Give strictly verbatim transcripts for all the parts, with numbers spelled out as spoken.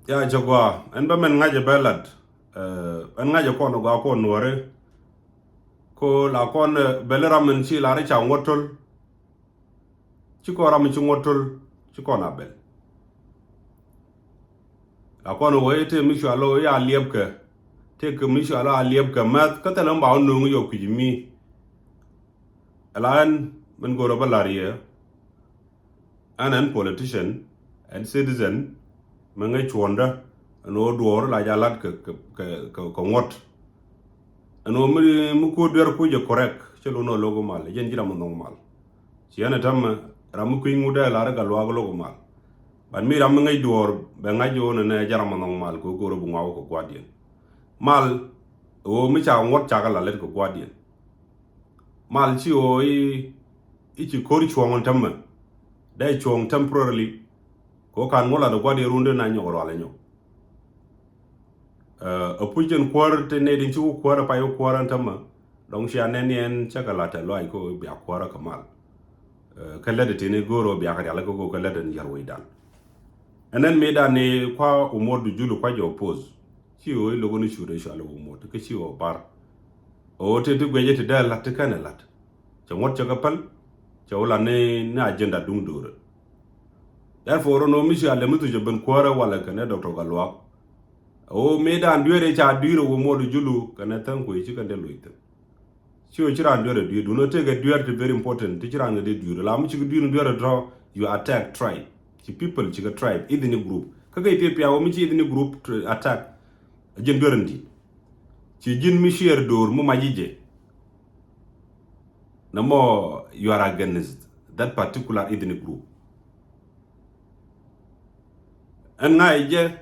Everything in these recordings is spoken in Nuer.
Ya cɛ gua ɛn bä mɛn ŋa̱cɛ bɛ lat. Ɛn ŋa̱cɛ kɔn gua kɔn nuɔri. Ko la kɔn bɛli ram min ci la ri ca ŋuɔt tol. Ci kɔn ram min ci ŋuɔt tol ci kɔn a bɛl. La kɔn wee te mi cua lo ya liɛp kɛ. Te kɛ mi cua lo a liɛp kɛ mɛth kä thɛlɛ mi ba wä no̱o̱ŋ yɔ kui̱c mi. Ɛla ɛn min go̱o̱r ɔ bä lar yɛ. Ɛn ɛn politician, ɛn citizen, mi ŋäc cuɔ̱ndä ɛn ɣöö duɔɔr la ja lat kɛ kɛ kɛ kɛ ŋuɔ̱t. Ɛn ɣöö mi mi kuäär duer kuc ɛ correct cɛ lo̱n ɔ lo̱k mal jɛn ji̱ ram mi nhɔŋ mal. Ci ɛn ɛ tämɛ ram mi kui̱ny ŋut dee lar ɛ Gatluak lo̱k mal. But mi ram mi ŋäc duɔɔr bɛ ŋa̱c ɣöö nɛnɛ jɛ ram mi nhɔŋ mal kɛ ɣöö go̱o̱r ɔ bi ŋuak wä kɛ gua̱diɛn. Mal ɣöö mi ca ŋuɔ̱t cakɛ la lät kɛ gua̱diɛn. Mal ci ɣöö i̱ i̱ ci ko̱r cuɔ̱ɔ̱ŋ tämɛ. Dee cuɔ̱ɔ̱ŋ temporarily. Kɛ ɣöö kan ŋuɔ̱t lat ɛ gua̱diɛn rundɛ na nyɔk rual ɛ nyɔk. Ɛ puc jɛn kuäär te nɛy tin ci wä kuäär ɛ pay wä kuäär ɛn tämɛ. Dɔ̱ŋ cia nɛn yɛn cä kɛ lat ɛ luaac kɛ ɣöö bia kuäär ɛ kɛ mal. Ɛ kä lät ɛ tin i̱ go̱o̱r ɣöö bia kɛ rial ɛ kɛ ɣöö kɛ lät ɛn yär wecdan. Ɛn ɛn mëëdan ni kua Umot Dujulu kua jɛ oppose. Ci ɣöö i̱ lo̱k ni cut ɛ cɔal ɛ Umot kä ci ɣöö bar. Ɣöö ti ti guiɛcɛ ti dee lat ti kɛn ɛ lat. Cɛ ŋuɔ̱t cɛ kɛ päl. Cɛ wä lat ni ni agenda duŋ do̱rɛ. Therefore ɛn ɣöö mi ci a lɛ mi thuc ɛ ben kuäärä walɛ kɛnɛ Doctor Gatluak. Ɣöö mëëdan dueerɛ ca dui̱r ɛ Umot Dujulu kɛnɛ Thäŋ Kuëë ci kɛn dee loc thi̱n. Ci ɣöö ci raan duer ɛ dui̱r duundɛ tekɛ duer ti very important ti ci raan kɛ dee dui̱r la mi ci kɛ dui̱r duer ɛ tɔ. You attack tribe. Ci people ci kɛ tribe ethnic group kä kɛ Ethiopia wä mi ci ethnic group attack. Ɛ ji̱n duer in di̱t. Ci ji̱n mi share door mi mac ji̱ jɛ. Nɛ mɔ you are against that particular ethnic group. Ɛn ŋa̱c jɛ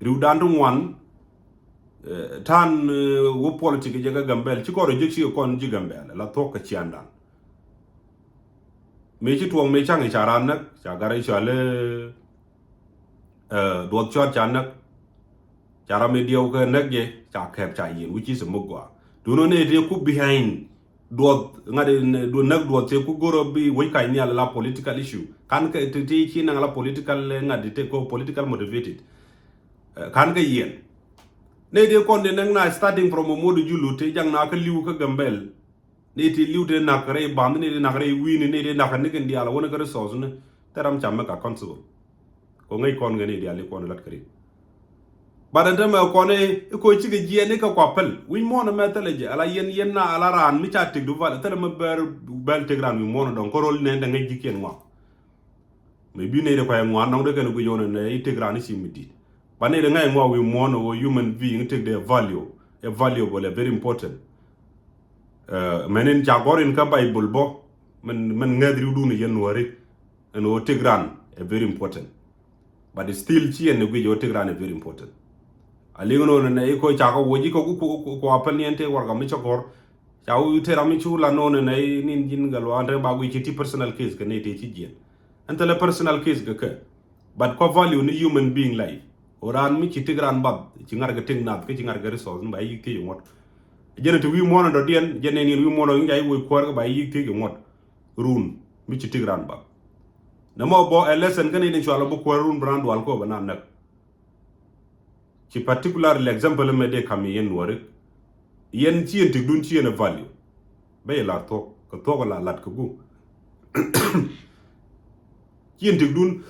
riwdan ti ŋuan. Ta̱a̱n wä politik jɛ kä Gambɛl ci kɔn rɔ jek ci kɔn ji̱ Gambɛl la thuɔ̱k kɛ ciandan. Mëë ci tuɔɔk mëë ca̱ŋ i̱ ca raan näk ca gar i̱ cɔal i̱ duɔth cɔat ca näk. Ca ram i̱ diɛw kɛ näk jɛ ca kɛp ca yieen wi̱c ci si muk gɔaa duundɛ ni ti ku behind. Duɔth ŋa̱t duɔth näk duɔth tëë ku go̱rä bi wec kac nhial la political issue kan kɛ ti ti ci naŋ la political ŋa̱t ti ko political motivated. Kan kɛ yiɛn ni ti kɔn ti näk na starting from Umot Dujulu ti jaŋ na kä li̱w kä Gambɛl. Ni ti li̱w ti nak rɛy banth ni ti nak rɛy wi̱i̱ni ni ti nak ni kɛn diaal wä ni kä resource ni. Thil ram ca make accountable. Kɔ ŋäc kɔn ŋäni diaal i̱ kɔn ilat käri. Bat ɛn tämɛ kɔn i̱ koc cikɛ jiɛɛn i̱ kɛ kua päl wi̱c muɔ̱ɔ̱n ɛmɛ thilɛ jɛ ala yɛn yɛn na ala raan mi ca tëk du val thilɛ mi bɛr bɛl tëk raan wi̱c muɔ̱ɔ̱n dɔ̱ŋ kärol nɛn dɛ ŋäc ji̱kiɛn ŋuak. Mëë bi nɛy dɛ kuay ŋuan nɔŋ dee kɛn guic ɣän ɛn i̱ tëk raan i̱ ci mi di̱t. Bat nɛy dɛ ŋa̱c ŋuak wi̱c muɔ̱ɔ̱n ɛ wä human being i̱ tëk dee value ɛ valuable ɛ very important. Mɛn in ca gɔr in kä Bible bɔ mɛn ŋɛth riwdun yɛn nuɔri. Ɛn ɣöö tëk ran ɛ very important. But still ci ɛn ni guic ɣöö tëk ran ɛ very important. A liŋ ɛn ɣöö nɛ i̱ kɔ ca kɛ woc i̱ kɔ ku apɛl ni ɛn tëë warɛga mi cä gɔr. Ca wi̱i̱ tëë ram mi cu la nɔɔnɛ nɛ i̱ nin ji̱n gɛ luaandɛ ba guic ci ti personal case kɛ ni tëë ci jiɛn. Ɛn thilɛ personal case kɛ kɛ. But kɔ value ni human being life. Ɣöö raan mi ci tëk raan bath ci ŋa̱r kɛ tëk nath kä ci ŋa̱r kɛ resource ni ba i̱ yi̱k thiec ŋuɔ̱t. Jɛn ti wi̱i̱ muɔ̱ɔ̱n dɔ diɛn jɛn ni wi̱i̱ muɔ̱ɔ̱n dɔ ŋi̱c a i̱ woc kuäär kɛ ba i̱ yi̱k thiec ŋuɔ̱t. Run mi ci tëk raan bath. Nɛ mɔ bɔ ɛ lesson kä ni ni cual bä kuäär run bi raan dual kɔ bɛ na näk. Ci particular example mɛ dee kam yɛn nuɔri. Yɛn ci yɛn tikdun ci yɛn value. Bɛ yɛ lar thuɔk kɛ thuɔk la lat kɛ gu. Ci yɛn tikdun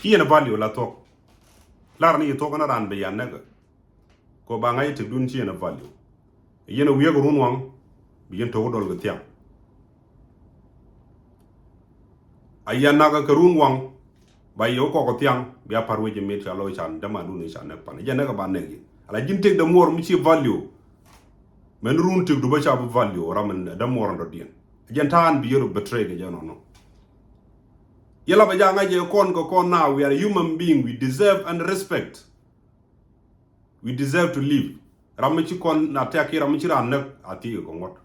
ci yɛn value la thuɔk. Lar ni yɛ thuɔk na raan bɛ yan näk. Kɔ ba ŋa̱c i̱ tëkdun ci yɛn ɛ value. Yɛn ɛ wi̱i̱ ɛ kɛ run waŋ bi yɛn to̱k dɔl kɛ thiaŋ. A yɛn nak kɛ run waŋ ba yɛ wä kɔk kɛ thiaŋ bia par wec jɛ met ca lɔ can dämandun i̱ ca nɛk pan jɛ nɛk ɛ ba nɛk yɛ. Ala ji̱n tëk dämuɔr mi ci value. Mɛn run tëkdu bä ca bi value ram in dämuɔr in dɔ̱diɛn. Jɛn ta̱a̱n bi yɛr betray kɛ jɛ nɔnɔ. Yɛ la bɛ ja ŋa̱c jɛ kɔn kɛ kɔn na we are human being, we deserve and respect. We deserve to live. Ram mi ci kɔn na tɛk ki ram mi ci ran näk a thiek kɛ ŋuɔt.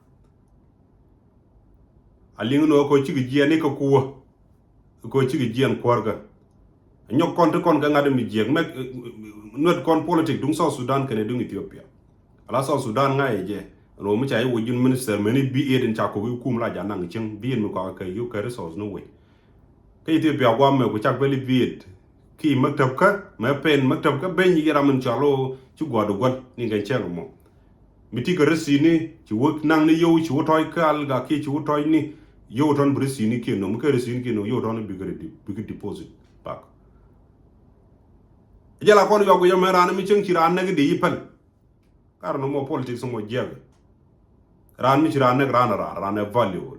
A liŋ ni ɣä kɔ cikɛ jiɛɛn ikɛ kuwä. Kɔ cikɛ jiɛɛn kuäärkä. Nyɔk kɔn ti kɔn kɛ ŋa̱t mi jiɛɛk mɛk nuet kɔn politik duŋ South Sudan kɛnɛ duŋ Ethiopia. Ala South Sudan ŋa̱ yɛ jɛ. Ɛn ɣöö mi ca i̱ wä ji̱n minister meni bi iet in ca kɔk i̱ kum la ja naŋ cieŋ bi iet mi kɔak kɛ yuk kɛ resource ni wec. Kä Ethiopia guam mɛ ku cak beli biet. Ki maktab kä mɛ pen maktab kä ben yi ram in cɔl o ci guɔdu guɔl ni kɛ cɛŋ mɔ. Mi ti kɛ resi ni ci wä naŋ ni yow ci wä tɔy kal ga ki ci wä tɔy ni yow tɔn bi resi ni kiɛ nɔ mi kɛ resi ni kiɛ nɔ yow tɔn bi kɛ deposit back. Jɛ la kɔn yɔk yɛ mɛ ran mi cieŋ ci ran näk di yi päl. Kar ni mɔ politics mɔ jiɛk. Ran mi ci ran näk ran ran ran ɛ valuable.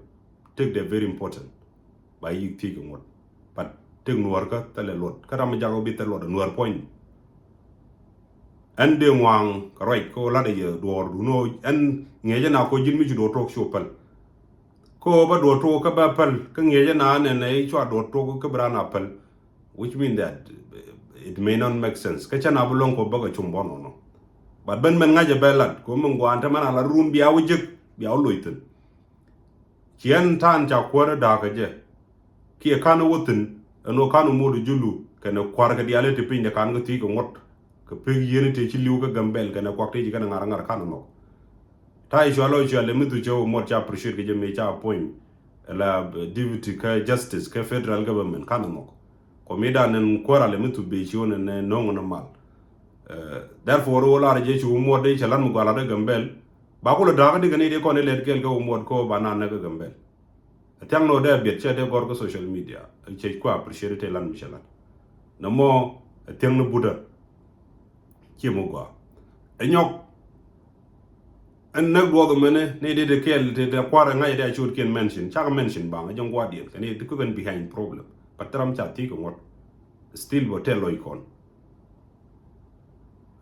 Tek dɛ very important. Ba yik thiec kɛ ŋuɔt. But tek nuɔr kä thɛlɛ luɔt kä ram mi jak bi thɛl luɔt nuɔr puɔ̱ny. Ɛn dee ŋuaŋ kɛ ruac kɛ lat ɛ yɛ duɔɔr dun ɔ ɛn ŋiɛcɛ na kɔ ji̱n mi ci duɔɔr tuɔk ci wä päl. Kɛ ɣöö bä duɔɔr tuɔk kä bä päl kä ŋiɛcɛ na nɛn ɛ cua duɔɔr tuɔk kä bi ran a päl. Which mean that it may not make sense kä cä na bi luɔ̱ŋ kɔ bäkɛ cum bɔn ɔnɔ. But ben mɛn ŋa̱cɛ bɛ lat kɔ min guan te mɛn a la run bia wä jek bia wä loc thin. Ci ɛn ta̱a̱n ca kuäärä da̱a̱kä jɛ kiɛ ka̱n wä thin ɛn wä ka̱n wä mo̱o̱du julu kɛnɛ kua̱rkɛ diaal iti piny de ka̱n kä thiec kɛ ŋuɔ̱t. Kɛ pek yieni tëë ci li̱w kä Gambɛl kɛnɛ kuak tëë ci kɛnɛ ŋa̱r ŋa̱r ka̱n nhɔk. Ta̱a̱ i̱ cua lɔ cua lɛ mi thu cɛ wä muɔt ca appreciate kɛ jɛ mëë ca appoint. Ɛla deputy kä justice kä federal government ka̱n nhɔk. Kɔ mi dan nɛn kuäär alɛ mi thu bee ci wä nɛn nɔŋ nɛ mal. Therefore wä lar jɛ ci wä muɔt dee cɛ lan mi gualat dee Gambɛl. Ba kulɛ da̱a̱k di kɛ ni dee kɔn ilɛt kɛl kɛ wä muɔt kɔ ba nan nɛ kä Gambɛl. Thiaŋ nɔ dee a biɛt cɛ dee gɔr kä social media cɛ kua appreciate te lan mi cɛ lan. Nɛ mɔ thiaŋ ni butä. Ciɛ mɔ gɔaa. Ɛ nyɔk. Ɛn näk duɔth mɛnɛ ni di di kɛɛl ti di kuarɛ ŋa̱c di a ciot kiɛn mention cak mention baŋ ɛ jɛ ŋua̱diɛn kɛ ni di kukɛn behind problem. But tɛram ca thiec kɛ ŋuɔt. Still bɔ tɛl lɔc kɔn.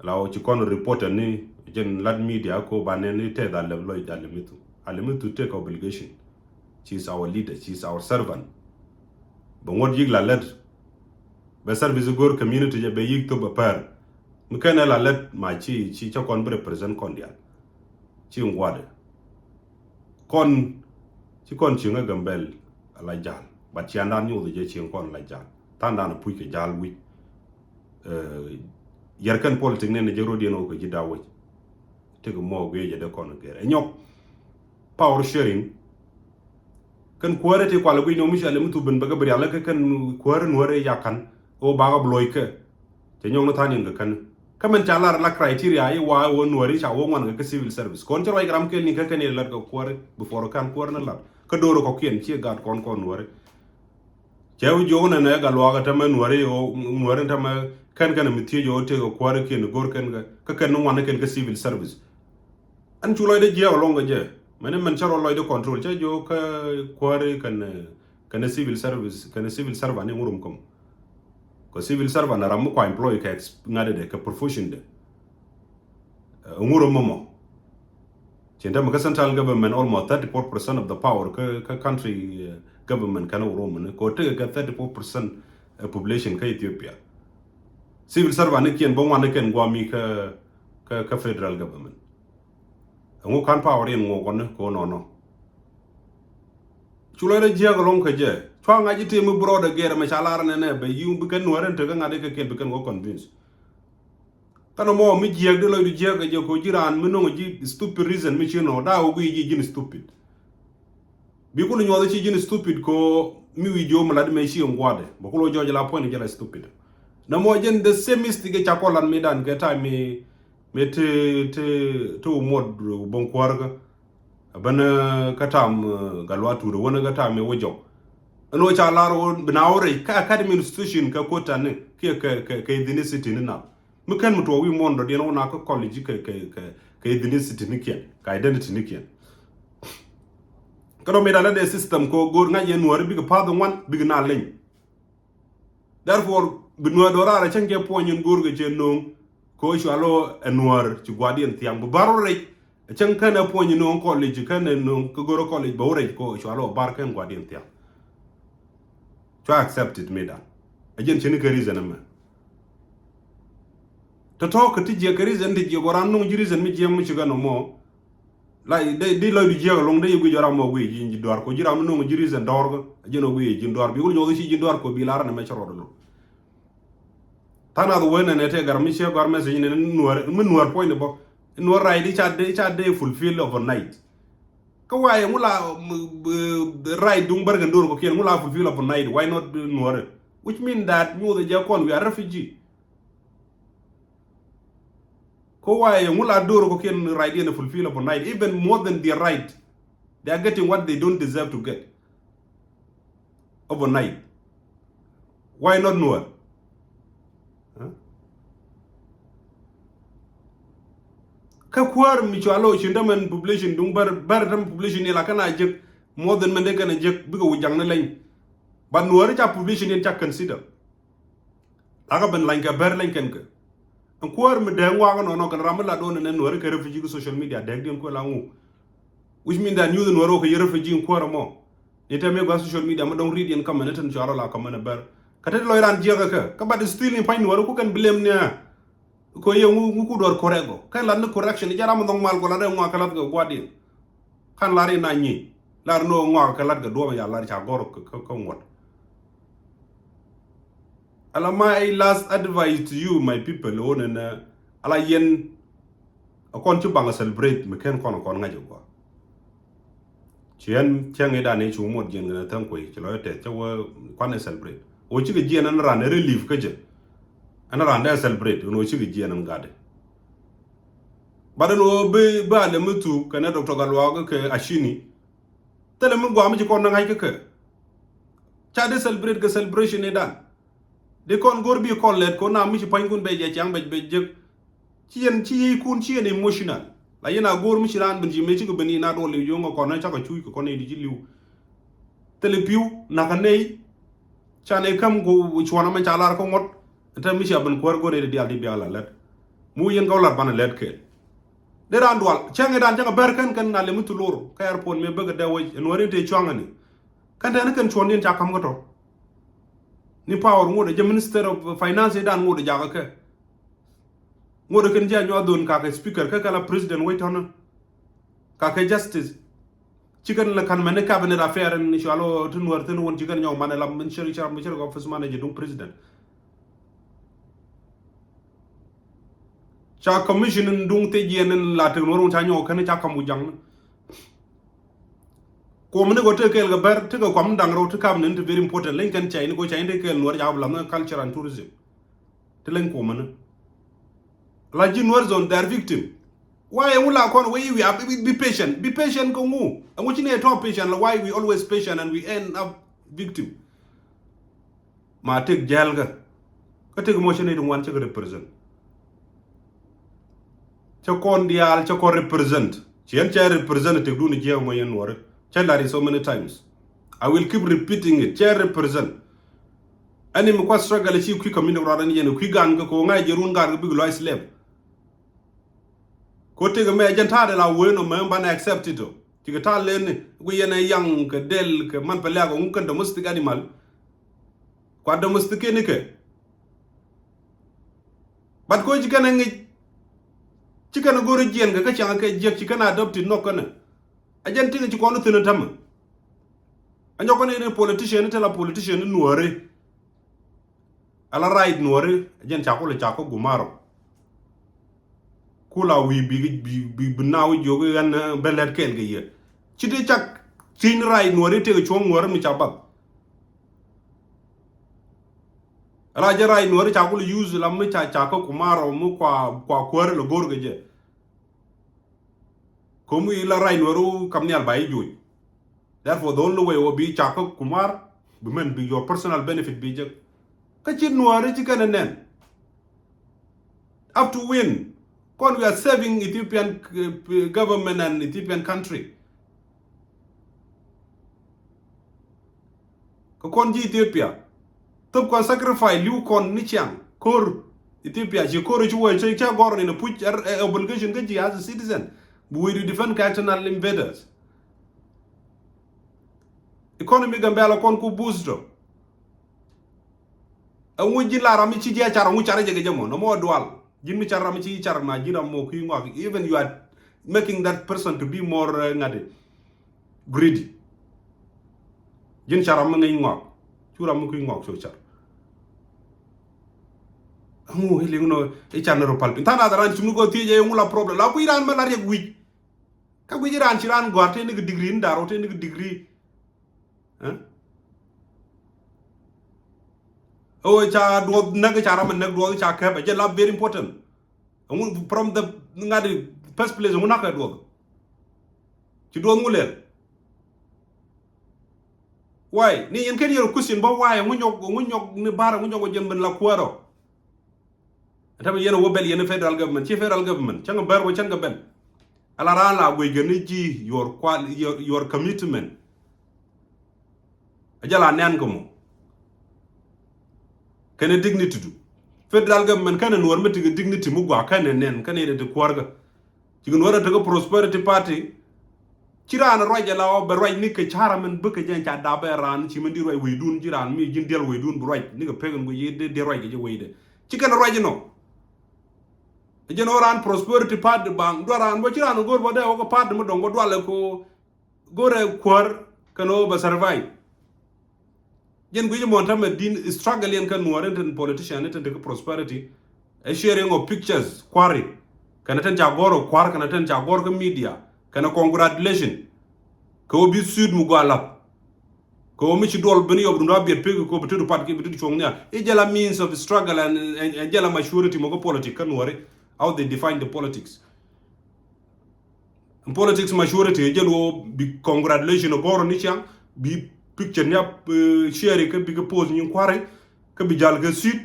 La wä ci kɔn reporter ni jɛn lat media ko ba nɛn ni tɛth alɛ lɔc alɛ mithu alɛ mithu take obligation. She is our leader, she is our servant. Bɛ ŋuɔt yik la lɛt. Bɛ service go̱r community jɛ bɛ yik thop bɛ pɛr. Mi kɛn ɛ la lɛt ma ci ci cä kɔn bi represent kɔn dial. Ci ŋuɔt kɔn ci kɔn ci ŋä Gambɛl ala jal. But ci andan nyoth jɛ ci kɔn ala jal. Thandan puc kɛ jal wic. Yɛr kɛn politic nɛn jɛ rodiɛn wä kɛ ji̱ da̱wec. Tëk mɔ guiɛ jɛ dee kɔn gɛr ɛ nyɔk. Power sharing. Kɛn kuäärä ti kual guic ni wä mi cɔal mi thupin bɛ kɛ bi rial kɛ kɛn kuäärä nuäärä yakan. Wä bakɛ bi loc kɛ cɛ nyɔk ni tha̱a̱n in kɛ kɛn. Kä mɛn ca lar la criteria i̱ wa wä nuäärä ca wä ŋuan kɛ kɛ civil service kɔn cɛ ruac kɛ ram kɛl ni kɛ kɛn i̱ lat kɛ kuäärä before kɛn kuäärä ni lat kä do̱r kɔkiɛn ciɛ gat kɔn kɔn nuäärä. Cɛ wi̱c jiök nɛnɛ gat luaak ɛ tämɛ nuäri ɣöö nuäri tämɛ kɛn kɛn mi thiec ɣöö tëëk ɛ kuäärä kiɛn go̱r kɛn kɛ kä kɛn ni ŋuan ni kɛn kä civil service. Ɛn cu lɔcdɛ jiɛɛk ɛlɔ̱ŋ kɛ jɛ mɛn ni mɛn cä rɔ lɔcdɛ control cä jiök kä kuäärä kɛn kɛn civil service kɛn civil servant ni ŋurum käm. Kɛ civil servant ɛ ram mi kua employ kɛ ŋa̱t dɛ kɛ profession dɛ. Ŋurä mɔmɔ. Cin tämɛ kä central government almost thirty four percent of the power kä kä country government kɛn wä romɛ ni kɛ wä tekɛ kɛ thirty four percent population kä Ethiopia. Civil servant ni kiɛn bä ŋuan ni kɛn guami kä kä kä federal government. Ɛŋu kan power in ŋuɔ kɔn ni kɛ wä nɔnɔ. Cu lɔcdɛ jiääk ɛlɔ̱ŋ kä jɛ cua ŋa̱c i̱ tëë mi broad agɛr ɛmɛ ca lar nɛnɛ bɛ yiu bi kɛn nuäärä in tekɛ ŋa̱t i̱ kɛ kɛl bi kɛn wä convince. Kɛn mɔ mi jiɛk di lɔcdu jiɛk kɛ jɛ ko ji̱ raan mi no̱ŋ ji̱ stupid reason mi ci nɔ daa wä guiy ji̱ ji̱n stupid. Bi kul nyuɔth ci ji̱n stupid ko mi wi̱i̱ ji̱ wä mi lat mɛ ci ŋua̱dɛ bɛ kul wä jɔɔc la puɔ̱ny jɛ la stupid. Nɛ mɔ jɛn the same mistake ca kɔlan mi dan kɛ ta̱a̱ mi mi ti ti ti wä muɔt bo̱ŋ kuäärkä. Bän kä ta̱a̱ mi gat luaat tuut wän kä ta̱a̱ mi wä jɔk. Ɛn wä ca lar wä bi na wä rɛy kä academy institution kɛ kuotani kiɛ kɛ kɛ kɛ ethnicity ni na. Mi kɛn mi tuɔɔk wi̱i̱ muɔ̱ɔ̱n dɔ̱diɛn wä na kä college kɛ kɛ kɛ kɛ ethnicity ni kiɛn kɛ identity ni kiɛn. Kä dɔ̱ mi da lɛ dee system kɛ wä go̱o̱r ŋa̱c yɛ nuääri bikɛ pa̱th ŋuan bikɛ na leny. Therefore bi nuäär dɔ̱raar a cäŋ cɛ puɔ̱ny in go̱o̱r kɛ cɛ no̱o̱ŋ kɛ wä cua lɔ ɛ nuäär ci gua̱diɛn thiaŋ bi bar wä rɛc. A cäŋ kɛn ɛ puɔ̱ny in no̱o̱ŋ college kɛn ɛ no̱o̱ŋ kä go̱o̱r ɛ college bɛ wä rɛc kɛ wä cua lɔ bar kɛn gua̱diɛn thiaŋ. Cua accept it mi dan. A jɛn cini kɛ reason ɛmɛ. Tɔ̱tɔ̱ kɛ ti jiɛk kɛ reason ti jiɛk ɣöö ram no̱ŋ ji̱ reason mi jiɛk mi cikɛ nɔmɔ. La di lɔcdu jiɛk ɛlɔ̱ŋ dee yɛ guic ram mɔ guic ji̱ duar kɔ ji̱ ram no̱ŋ ji̱ reason dɔɔr kä ji̱n ɔ guic ji̱ duar bi wul nyuɔth ci ji̱ duar kɔ bi lar ni mɛ cɛ rɔɔd ɛlɔ̱ŋ. Tha̱a̱ŋ nath wen ɛn ɛ tëë gar mi ciɛ gar message ni nuäär mi nuäär puɔ̱ny ni bɔ nuäär right i̱ ca dee i̱ ca dee fulfill overnight. Kä why ŋu la right duŋ bärkɛn do̱r kɔkiɛn ŋu la fulfill overnight, why not nuäärɛ? Which mean that nyuuth jɛ kɔn, we are refugee. Ko why ŋu la dor ko kien right in fulfill overnight, even more than their right. They are getting what they don't deserve to get overnight. Why not Nuer? Huh? Kä kuäär mi cua lo cin tämɛn population duŋ bär, bär tämɛn population ni la kɛn a jek more than mɛn de kɛn a jek bikɛ wi̱c jaŋ ni leny. But Nuääri ca population in ca consider. La kɛ ben lany kɛ bär leny kɛn kɛ. Ɛn kuäär mi dee ŋuak nɔnɔ kɛn ram mi la doon ni Nuääri kɛ refugee kɛ social media dee diɛn kuɛ la ŋu. Which mean that news Nuääri wä kɛ yɛ refugee in kuäär mɔ. Ni tɛm yɛ gua social media mi dɔŋ read in comment ni tɛn cua rɔ la comment bär. Kä te lɔc ran jiɛk kɛ kɛ. Kä but still ni pany Nuääri ku kɛn blame ni a. Ko yɛ ŋu, ŋu ku duɔr correct gɔ. Kɛn lat ni correction, jɛ ram dhɔŋ mal gɔ lat ɛ ŋɔak kɛ lat kɛ guadiɛn. Kan lar in a nyi. Lar ni ɔ ŋɔak kɛ lat kɛ duɔm ya lar ca gɔr kɛ, kɛ, kɛ ŋuɔt. Ala my last advice to you, my people, ɔ nɛnɛ, ala yɛn, a kɔn ci baŋ a celebrate, mi ken kɔn a kɔn ŋa̱c a gua. Ci ɛn cäŋ i̱ dan i̱ cu muɔt jiɛn kɛn a tha̱ŋ kuey ci lɔ i̱ tɛth cä wä kuan i̱ celebrate. Ɣöö cikɛ jiɛn ɛn ran i̱ relief kä jɛ. Ɛn ran dee celebrate ɛn ɣöö cikɛ jiɛn ɛn gatdɛ. Bat ɛn ɣöö bi, bi a lɛ mi thuk kɛn ɛ Doctor Gatluak kɛ Ashini. Thilɛ mi guam mi ci kɔn ni ŋa̱c kä kɛ. Ca dee celebrate kɛ celebration i̱ dan. Di kɔn go̱r bi kɔn lɛt kɔn na mi ci pua̱nykun bɛ jɛ ciaŋ bɛ bɛ jek. Ci yɛn ci yiëëkun ci yɛn emotional. La yɛn a go̱r mi ci raan ben ci mëë cikɛ ben in a duɔl i̱ yo̱ŋ a kɔn a cakɔ cuuc kɛ kɔn i̱ di ci li̱w. Thilɛ pi̱w nakä nɛy. Ca nɛy käm ku cuɔn amɛn ca lar kä ŋuɔ̱t. Ɛn te mi cia ben kuäär go̱r i̱ di diaal di biaal a lɛt. Mu yɛn kɛ wä lar banɛ lɛt kɛɛl. Dee raan dual cäŋ i̱ raan cäŋ a bär kɛn kɛn na lɛ mi thulor kä airport mëë bäkɛ dee wec ɛn wä rin te cuaŋäni. Kɛn tɛn kɛn cuɔ̱ndiɛn ca ka̱m kä tɔ. Ni power ŋot ɛ jɛ Minister of Finance i̱ dan ŋot ɛ jakä kɛ. Ŋot ɛ kɛn jɛ a nyuath dhon kakɛ speaker kä kɛ la president wec tɔ̱nä. Kakɛ justice. Ci kɛn la ka̱n mɛn ni cabinet affair in cual ɔ ti Nuäär thin won ci kɛn nyɔk man ɛ la min cir cir min cir kɛ office manager duŋ president. Ca commission in duŋ thiec yɛn in la tek Nuäär wun ca nyɔk kɛn ca kam wi̱c jaŋni. Kuɔm ni kɔ tek kɛɛl kɛ bär tek kɛ kuam daŋ rɛw ti cabinet in ti very important leny kɛn cɛy ni kɔ cɛy ni tek kɛɛl Nuäär ca bi lath ni culture and tourism. Ti leny kuɔm ni. La ji̱ Nuäär zone they are victim. Why ɛŋu la kɔn wee i̱ wiaa bi, bi patient, bi patient kɛ ŋu? Ɛŋu ci ni ɛ tɔ̱ patient la why we always patient and we end up victim? Ma tek jɛɛl kä. Kä tek mɔ cä ni ti ŋuan cä kɛ represent. Cä kɔn diaal cä kɔn represent. Ci ɛn cɛ represent tek duni jiɛɛk mɔ yɛn Nuäri. Cä lar i̱ so many times. I will keep repeating it. Cɛ represent. Ɛn mi kua struggle ci kui̱ community rɔɔdɛ ni yɛn kui̱ gan kä ko ŋa̱c jɛ run gan kä bik lɔac slave. Ko tek mɛ jɛn ta̱a̱dɛ la wee nɔ mɛ banɛ accept it ɔ. Cikɛ ta̱a̱ leni ku yɛn ɛ yaŋ kɛ del kɛ man pɛ lɛ̈k ɔ ŋu kɛn domestic animal. Kua domestic kɛ ni kɛ. But ko ci kɛn ɛ ŋic. Ci kɛn ɛ go̱r jiɛn kɛ kä ciaŋ kɛ jiɛk ci kɛn ɛ adopted nɔk kɛn ɛ. A jɛn tiŋ ci kɔn thin tämɛ. A nyɔk kɔn in politician te la politician in Nuäri. A la right Nuäri a jɛn ca kulɛ ca kä gumaro. Kula wi̱i̱ bi bi bi bi na wi̱i̱ jiök i̱ ɣän bɛ lɛt kɛɛl kɛ yɛ. Ci ti cak ciny right Nuäri tëëk cuɔ̱ŋ Nuäri mi ca bath. A la jɛ right Nuäri ca kulɛ use la mi ca ca kä kumaro mi kua kua kuäär lɛ go̱r kɛ jɛ. Ko̱mi la right Nuäri kam nhial ba i̱ joc. Therefore the only way wä bi cak kä kumar bi mɛn bi your personal benefit bi jek. Kä ci Nuäri ci kɛn ɛ nɛn. Up to when? Kɔn we are serving Ethiopian uh, government and Ethiopian country. Kä kɔn ji̱ Ethiopia thop kɔn sacrifice li̱w kɔn ni ciaŋ ko̱r Ethiopia ci ko̱r ci wä cä gɔr ni na puc obligation kä ji̱ as a citizen. Bi wee di defend kɛ external invaders. Economy Gambela kɔn ku boost ɔ. Ɛŋu ji̱n la ram mi ci ji̱ a car ɛŋu car jɛ kɛ jɛ mɔ nɔmɔ dual. Ji̱n mi car ram mi ci car ma ji̱n ram mɔ kui̱ ŋɔak, even you are making that person to be more uh, ŋa̱t. Greedy. Ji̱n car ram mi ŋäc ŋɔak. Cu ram mi kui̱ ŋɔak cu car. Ɛŋu i̱ liŋ nɔ i̱ car ni ro pal piny tha̱a̱ŋ nath ran cumni kɔ thiec ɛ ɛŋu la problem la kui̱ ran mɛ la riɛk wi̱c. Kä guic ran ci ran gɔ̱a̱r te ni kɛ degree ni da̱r ɔ te ni kɛ degree. Ɛ Ɛ wee ca duɔth näk, ca ram ɛ näk duɔth, ca kɛp, ɛ jɛ la very important. Ɛŋu from the ŋa̱t first place, ɛŋu na̱k ɛ duɔth? Ci duɔth ŋu lɛl? Why? Ni yɛn ken yɛn question bä, why? Ɛŋu nyɔk, ɛŋu nyɔk ni bar, ɛŋu nyɔk ɛ jɛn ben la kuäärɔ? Ɛn tämɛ yɛn ɛ wä bɛl yɛn federal government, ci federal government cäŋ bär wä cäŋ kɛ ben. Ala raan la guic kɛ ni ji̱ your qual-, your, your commitment. A jɛ la nɛn kɛ mɔ. Kɛnɛ dignity du. Federal government kɛnɛ Nuɔr mi tekɛ dignity mi gua kɛnɛ nɛn kɛnɛ yɛn ti kuäärkä. Ci kɛ Nuɔr a tekɛ Prosperity Party. Ci raan ruac ala ɔ bɛ ruac ni kɛ ca̱r amɛn bikɛ jɛn ca dap ɛ raan ci mɛn di ruac wecdun, ci raan mi ji̱n diɛl wecdun bi ruac ni kɛ pek in guic di, di ruac kɛ jɛ wecdɛ. Ci kɛn ruac inɔ. Jɛn ɔ raan Prosperity Party baŋ dual raan bä, ci raan go̱r bä dee wä kɛ party mi dɔ̱ŋ bä dual ɛ ko go̱r ɛ kuäär kɛn ɔ bɛ survive. Jɛn guic mɔn tämɛ din struggle yɛn kä Nuɔr in tin politician in tin tekɛ Prosperity. Ɛ sharing of pictures kuari. Kɛnɛ tin ca gɔr ɔ kuar, kɛnɛ tin ca gɔr kä media. Kɛnɛ congratulation. Kɛ wä bi suit mi gua lap. Kɛ wä mi ci duɔl ben yɔp dunda biɛt pek kɛ wä bi tet pat kɛ bi tet cuɔŋ nia. I̱ jɛ la means of struggle and, and, and jɛ la maturity mɔ kä politic kä Nuɔri. How they define the politics. Politics maturity jɛn wä bi congratulation ɔ gɔr ni ciaŋ, bi picture ni a, eh, share kä bi kɛ post nyin kuari, kä bi jal kɛ suit.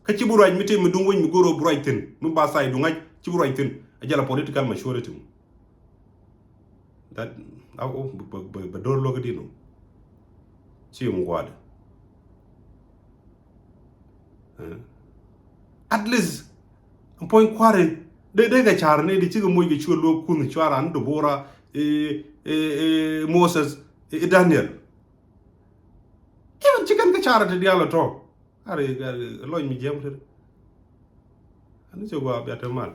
Kä ci bi ruac mi tim mi duŋ wec mi go̱r ɔ bi ruac thin, mi ba sai duŋ ŋa̱c ci bi ruac thin. A jɛ la political maturity. That, a, o, bɛ, bɛ, bɛ, bɛ dor luäk di no. Ci yom guad. Eh. At least, puɔ̱ny kuari, de, de kɛ car ni di cikɛ moc kɛ cuɛ luäk kun cuaran Debora, eh, eh, eh, Moses, eh, Daniel. Even ci kɛn kɛ car ti dial tɔ. Ari, ari, lɔc mi jiɛm tɛt. Ani cɛ gua bia te mal.